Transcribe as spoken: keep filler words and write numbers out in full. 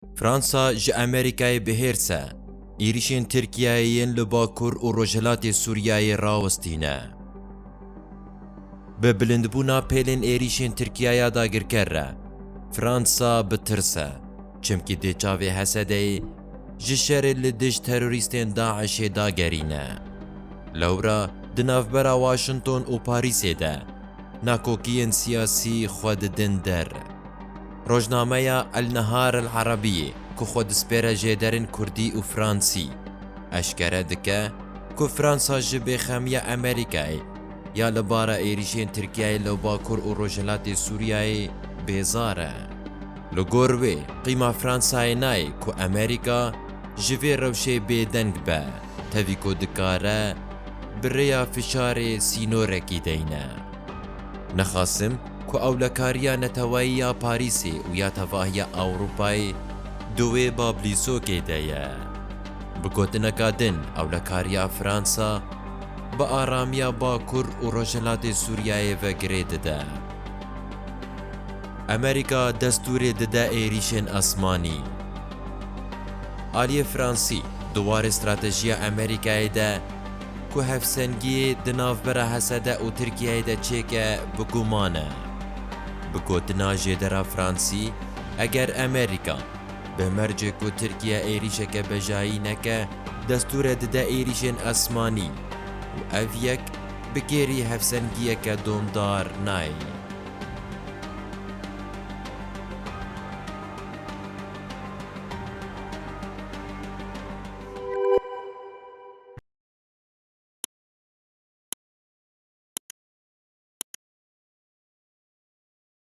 Fransa ji Amerîkayê bi hêrs e êrîşên Tirkiyeyê yên li Bakur û Rojhilatê Sûriyeyê rawestîne. Bi bilindbûna pêlên êrîşên Tirkiyeya dagirker re, Fransa bi tirs e, çimkî dê çavê Hesedeyê ji şerê li dij terorîstên DAIŞê dagerîne. Lewra di navbera Washington û Parîsê de nakokiyên siyasî xwe didin der. Rojnameya El Nehar El Erabiyê ku xwe dispêre jêderên kurdî û fransî, eşkere dike ku Fransa ji bêxemiya Amerîkayê ya li bara êrîşên Tirkiyeyê li Bakur û Rojhilatê Sûriyeyê bêzar e. Li gor wê, qîma Fransayê nayê ku Amerîka ji vê rewşê bêdeng be, tevî ku dikare bi rêya fişarê sînorekî deyne. Nexasim ku ewlekariya neteweyî ya Parîsê û ya tevahiya Ewropayê di wê bablîsokê de ye. Bi gotineka din, ewlekariya Fransa bi aramiya Bakur û Rojhilatê Sûriyeyê ve girê dide. Amerîka destûrê dide êrîşên esmanî. Aliyê Fransî di warê stratejiya Amerîkayê de ku hevsengiyê di navbera Hesede û Tirkiyeyê de çêke bi guman e. Bi gotina jêdera Fransî, eger Amerîka bi mercê ku Tirkiye êrîşeke bejayî neke, destûre dide êrîşên esmanî û ev yek bi kêrî hevsengiyeke domdar nayê.